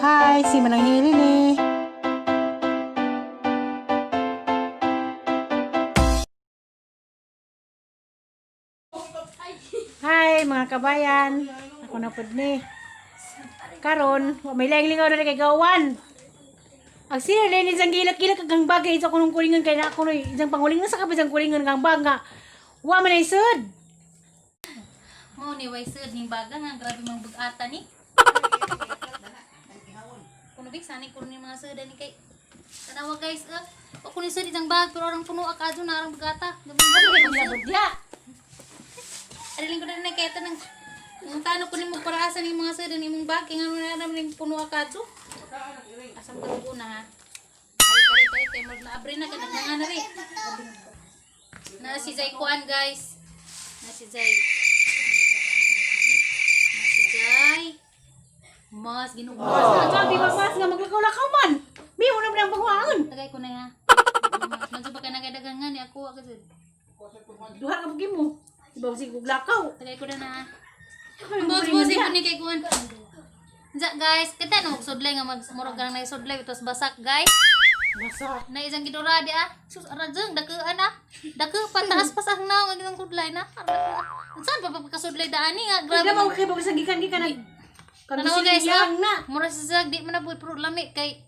Hi, si Manang Hili ni. Hi mga kabayan. Ako na pud ni. Karon, wa may laing lingaw na kay gawan. Ang sila na isang gilak-gilak kang bagay sa kunong kulingan kay na ako no isang pangulingan sa kapit kulingan kang bag nga. Wa man ay sud. Mao ni way sud ning baga nga grabe mang bug-ata ni. Kuno big sanay kuno ni mga sud ni kay tanawa guys eh. Wa kuno sud isang bag pero orang puno akadyo na arang bug-ata. Labot diha. Adalin ko na rin kay tanang ang tano ko nimo para asa ning mga sud ni imong bag kay ngano na ning puno akadyo. Asam ka una ha. Kari kari kari kay murag naabre na kay nagmanga na ri. Na si Zay kuan guys. Na si Zay. Na si Zay. Mas Ginoo. Mas nga di ba mas nga maglakaw-lakaw man. Bi mo na ang pangwaon. Tagay ko na ya. Mas ba kay nagadagan nga ni ako kasi. Duha ka bugi mo. Di ba sig lakaw. Tagay ko na na. Boss boss ko ni kay kuan. Za guys, kita na magsudlay nga mag murag ka na sudlay tos basak guys. Basa. Na isang gidura di ah. Sus arajeng dakuan ah. Daku pataas pas ang naong ang isang sudlay na. Saan pa pagkasudlay daan ni nga Grabe grabe. mo kay sa gikan-gikan nag kang Tanawa guys yang ah. na. Mura sa zag di man na pero lami kay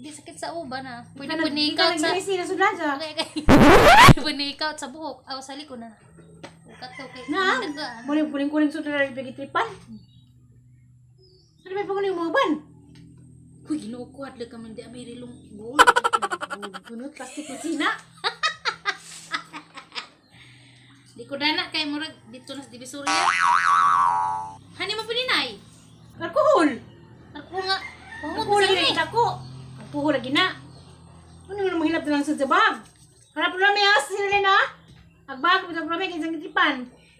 di sakit sa uba na. Pwede Gikan po ni ikaw sa sa sudlan sa. Okay, okay. Pwede ni ikaw sa buhok. Aw sa likod na. Ukat to kay Na. dakuan. Mo ning kuling-kuling sudlan bigitripan. Ano ba panguling mo ban? Uy, Ginoo ko hadlok ka man di abi rilong gold. Kunot plastic na sina. Di ko dana kay murag dito na sa Divisoria. Hani mo pininay? Alkohol. Ako nga. Pamot Alkohol sa lagi ni. na ko. Alkohol lagi na. Ano mo mahilap na lang sa bag? Harap mo ah, sila na. Agbag mo sa problema kay isang gitripan.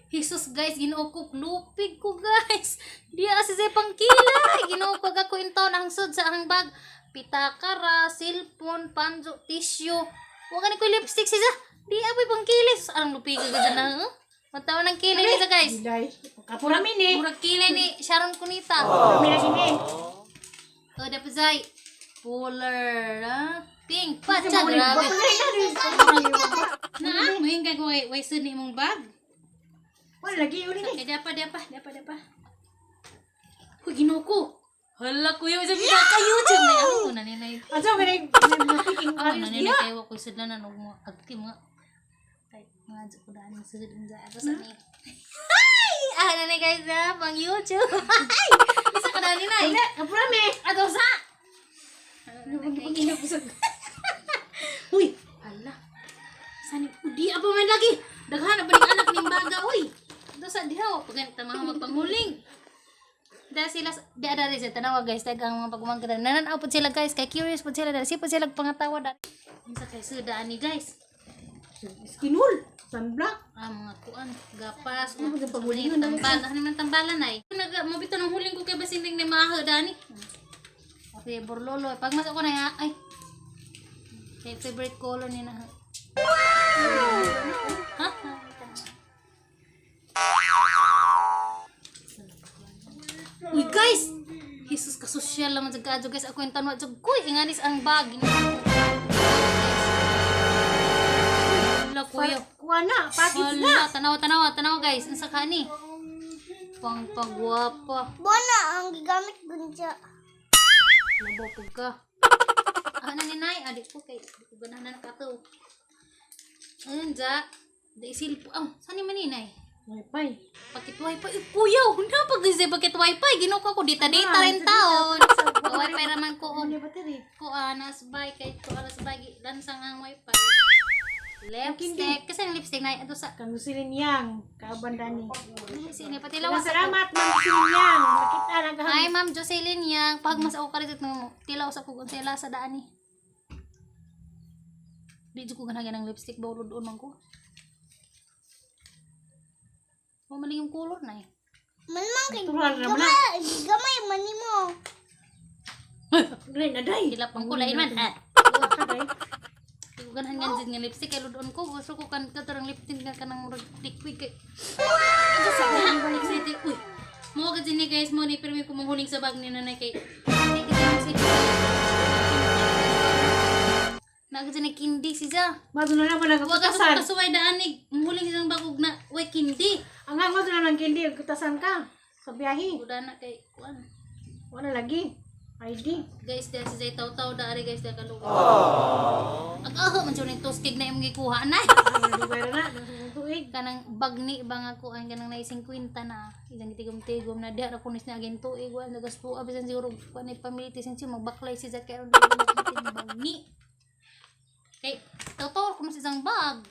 Jesus guys, Ginoo ko lupig ko guys. Di asi sa pangkilay. Ginoo ko ako in taon ang sud sa ang bag. Pitaka ra, cellphone, panjo, tissue. Wa gani ko lipstick siya. Di apoy pangkilay. Sus, arang lupig ka dyan na. Huh? Matawa ng kilay niya guys. Dilay. Kapuramin eh. Murag kilay ni Sharon Cunita. Kapuramin na gini. Oh, dapat zay. Polar, ah. Pink, patsa, grabe. Na, mahingga ko way, way sud ni imong bag. Wala lagi uli ni. Kaya dapa, dapa, dapa, dapa. Uy, Ginoo ko. Hala, kuya, isa pa ka YouTube na ako na nila. Ato ganay picking Ako na ayos nila diya. kayo ko sudlan og mga agti mga kay mga dyan ko daan sud unsa ato sa ni. Hi! Ah, na ni guys na pang YouTube. Hi! Isa ka dani nay. Wala, kapurami. Ato sa. Uy, hala. Sani di apa man lagi. Daghan na ba ning anak ning baga uy. Do sa diha pag tamaha magpanghuling. Da sila di ada rin sa tanawa guys daghang mga pagmangkita. Nananaw pud sila guys kay curious pud sila dali pud sila pangatawa da. Unsa kay suda ani guys? Skinul, sunblock. Ah, mga kuan, gapas, Ano ba yung panghulingan na tambal, ano man tambalan ay. Nag mabito ng huling ko kay basin ning maaho dani. Okay, borlolo. Pag mas ako na ya, ay. Kay favorite color ni na. Ha? Uy guys! Jesus kasosyal naman sa kadyo guys. Ako yung tanwa jud kuy inganis ang bag. Hala kuya. Kuha na, package na. Hala, tanawa, tanawa, tanawa guys. Unsa ka ni? Pang pagwapa. Bona ang gigamit gunja. Labo pug ka. Ah, na ni nay, adi ko kay di ko ganahan na kato. Ayun ja. Di silpo. Aw, saan ni maninay? Wifi. Pakit wifi. Eh, kuya, na pag kasi pakit wifi. Ginoo ko dita data rin taon. Wifi raman ko og Ano yung battery? ko anas bay kay ko alas bay lansang ang wifi. Lipstick. Kasi ang lipstick na ito sa Kang Jocelyn Yang, kauban dani. sini pati lawas. Salamat Ma'am Jocelyn Yang. Nakita na ka. Hi, Ma'am Jocelyn Yang. Pag mas ako karit mo, tilaw sa kung unsay lasa daan ni. Di jud ko ganahan ng lipstick ba doon man ko. Mo maling yung color na eh. Man man kay Natural naman na. gamay, gigamay man nimo. Dali na day. Hilap ang kulay man. Ah. Day. Di ko ganahan nga jud nga lipstick kay ludon ko. Gusto ko kan katorang lipstick nga kanang murag liquid kay. Ano sa excited. Uy. Mo ka ni guys mo ni pero may kumanghuling sa bag ni nanay kay. Di Nagdyan na kindi si Ja. Mato na lang Wa ka sa nagkutasan. kasuway daanig. Muhuling isang bagog na way kindi. Ang ang mato na lang kindi kutasan ka sa biyahe. Uda na kay kuan. Wala lagi. ID. Guys, dahil si Zay taw-taw da ari guys, dahil kaluwa. Ag aho man siya ning toskig na imong gikuha na. Ay, na na tuig. Kanang bagni ba nga kuan kanang nay 50 na isang tigom-tigom na diha ra kunis na agin tuig wa nagaspo bisan siguro kuan ay pamiliti sin siya magbaklay si Zay kay aron bagni. Kay taw-taw kuno sa isang bag.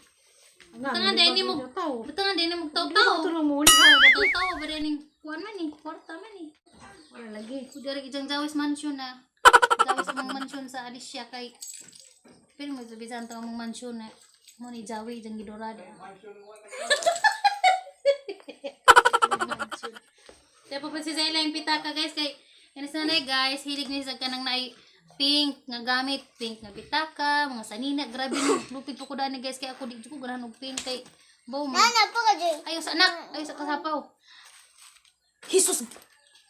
Butangan dahil ni mo. Butangan dahil ni mo taw-taw. Tulong mo ulit ha. Taw-taw ba ning kuan man ni, kwarta man ni. Wala lagi. Kudari ijang Jawis mansion na. Jawis among mansion sa Alicia kay pero mo bisan ta among mansion na mo ni Jawi ijang gidorada. Mansion. Kaya pa si Zayla yung pitaka guys kay yan sa nanay guys, hilig ni sa kanang naay pink nga gamit, pink nga pitaka, mga sanina, grabe no. Lupit po ko dani guys kay ako di jud ko ganahan og pink kay baw mo. Nana pa ka dyan. Ayaw sa anak, ayaw sa kasapaw. Jesus!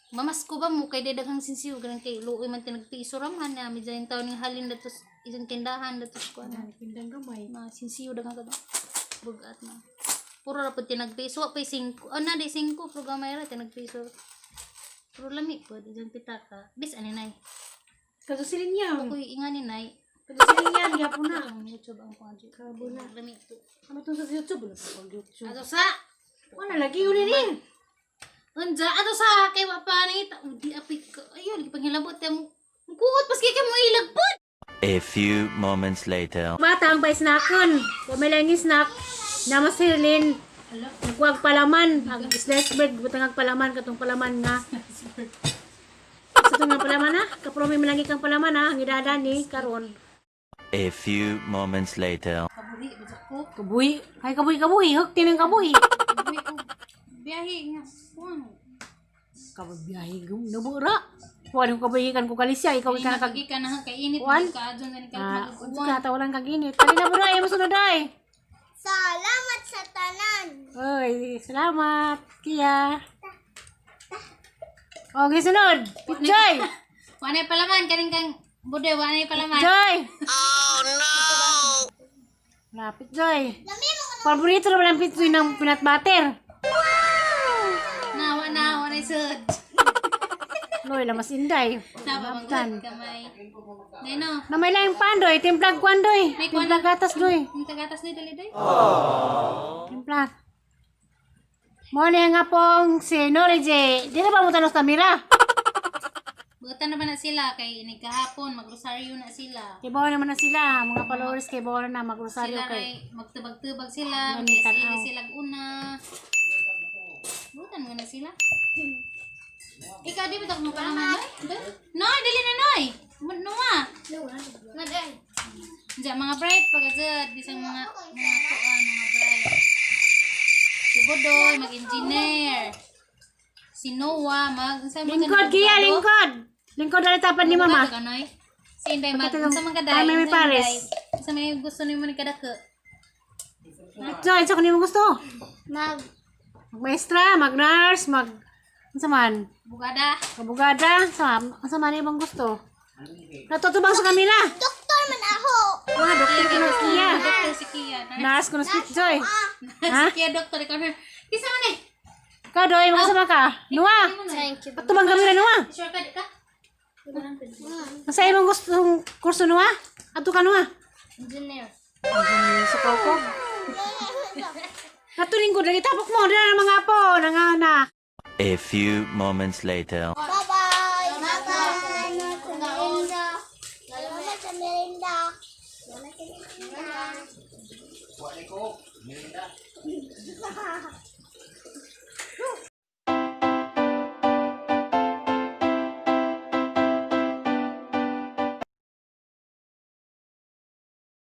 Mamas ko ba mo kay daghang sinsiyo ganang kay luoy man tinagpiso ra man na medyo yung taon ning halin datos isang tindahan datos ko ano Pindang gamay. mga sinsiyo daghang ka bugat na. Puro ra pud tinagpiso wa pay 5. Ana di 5 pero gamay ra tinagpiso. Pero lami pud isang pitaka. Bis ani nay. Kadusilin niya. Kuy ingani nay. Kadusilin niya gyapon na. Ang YouTube ang pang Kabo na. Lami to. Ano itong sa YouTube? Ano sa YouTube? Ato sa Wala lagi uli rin. Unja ato sa kay wa pa ni ta di api ka ayun gipanghilabot ta mo. Kuot paski kay mo ilag pud. A few moments later. Bata ang pa-snackon. Pamilya ni snack. Namasirlin. Nagwag palaman. Ang slice bread. Butang ang palaman. Katong palaman nga. Sa itong nga palaman ha. Kapromi malagi kang palaman ha. Ang idada ni karon. A few moments later. Kabuhi ba ko? Kabuhi. Ay kabuhi kabuhi. Huk tinang kabuhi. Kabuhi ko. Biyahe nga kuan. Kabuhi. Nabura. Wala ko kabuhi kan ko kalisya. Ikaw Kay ka nakag... nakagi ka na kay init Kuan? ka adyon gani ka Ah, mag-uwan. ka tawalan kag init. Kali na bura ay masunod ay. Salamat sa tanan. Oy, salamat. Kia. Okay, sunod. Joy. Wanay palaman kaning kang bude wanay palaman. Joy. Oh no. Lapit Joy. Lami mo Paborito naman ang pizza ng peanut butter. Na wa na wanay sud. Loy, lamas inday. Sa pa Laptan. kamay. Deno, Na may laing pan doy, timplag kwan doy. May kwan. Timplag gatas doy. ang tagatas ni dali day. Timplag. Mo ni nga pong si Nori J. Di na ba mo tanos kamera? Butan na ba na sila kay inig kahapon magrosaryo na sila. Kibaw naman na sila, mga followers kay bawa na magrosaryo Sila kay. kay magtubag-tubag sila, Nani, mag tanaw. sila una. Butan mo na sila. Ikaw di ba mo palaman noy? Noy, dali na noy. Nuwa. Na day. Diyan, mga bright pagkajad, bisang mga mga kuan, mga bright. Si Bodoy, mag-engineer. Si Noah, mag... Sa Lingkod kiya, lingkod. Lingkod na tapan ni mama. Kanoy? Si Inday mag... Pakita Sa mga kaday. Ay, may sa pares. Inday. Sa may gusto nimo ni kadako. Joy, sa kunin mo gusto. Mag Magmaestra, mag-nurse, mag... Ano man? Bugada. Kabugada, sa ano man ibang gusto? Natutubang sa kamila. doktor man ako. Mga doktor ko na kiya. Doktor si Kia. Nurse ko na si Joy. Ha? Si Kia doktor ikaw na. Kisa man eh. Ikaw, Doy, makasama ka. Nuwa. Thank you. Patubang kamila, Nuwa. Sure ka di ka? Masa imong gustong kurso, Nuwa? Ato ka, Nuwa. Engineer. Sa koko. Natulingkod lagi tapok mo. Dala na mga apo. Nangana. A few moments later. Bye-bye. Bye-bye. Salamat sa merinda. Salamat sa merinda. Salamat sa merinda.